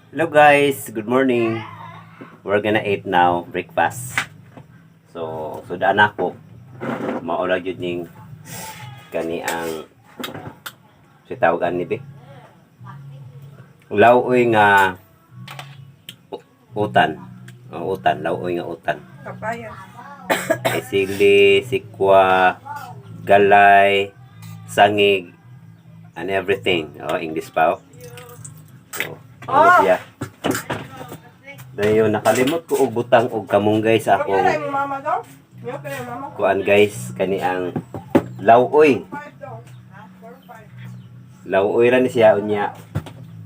Hello guys, good morning. We're gonna eat now breakfast. So, sudan ako. Mao ra jud ning kani ang si tawagan ni be. Lawoy nga utan. Oh, utan, lawoy nga utan. Papaya. May sili, sikwa, galay, sangig, and everything. Oh, English pa, oh. So, ano siya? Dayon nakalimot ko og butang og kamunggay sa Okay akong na yung mama daw? Okay na yung mama? Kuan guys, kani ang lawoy. Five daw. Four, five. Lawoy ra ni siya, unya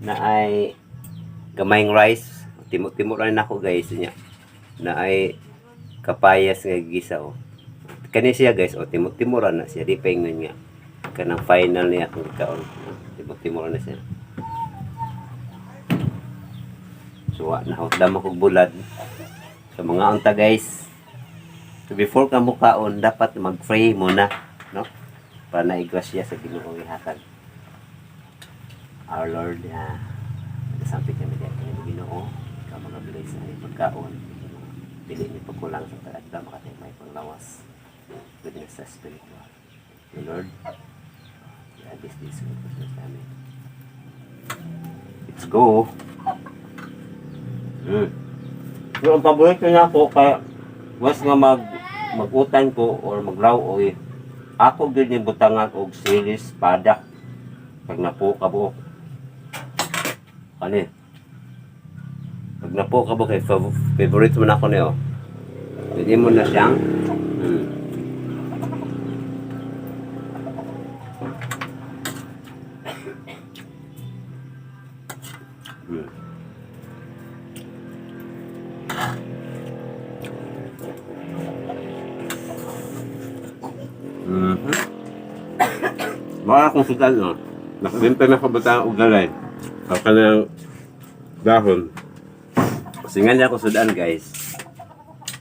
na ay gamayng rice. Timo-timo ra nako guys, unya na ay kapayas nga gisa, oh. Kani siya guys, oh, timo-timo ra na siya, di pa ingon nga kanang final niya akong kaon. Timo-timo ra na siya. So wa na damo kog bulad. So mga unta guys. So before ka mukaon, dapat mag-pray muna, no? Para na igrasya sa Ginoo ihatag. Our Lord, nagasampit kami diyan kami Ginoo, ikaw mga bless sa aming pagkaon. Dili ni pagkulang sa tagadla makatay may panglawas. Goodness sa spiritual. Thank you, Lord. Yeah, this will Christmas. Amen. Let's go. Pero ang paborito na ako kaya was nga magutan ko or maglaw-oy, ako gyud ni butangan og silis pada pag napo ka buok kani, pag napo ka buok kay favorite mo na ako niyo, pwede mo na siyang. Baka kung sudan, no? Nakabenta na kabataan og galay. Ang kanang dahon. Singan niya ako sudan, guys.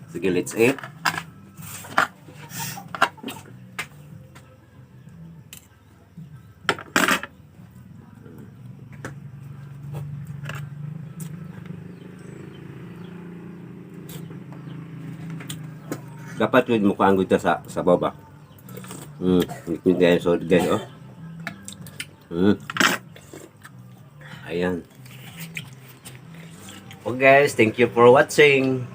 Sige, let's eat. Dapat yun mukha ang sa baba. Guys, so guys, oh. Ayan. Okay guys, thank you for watching.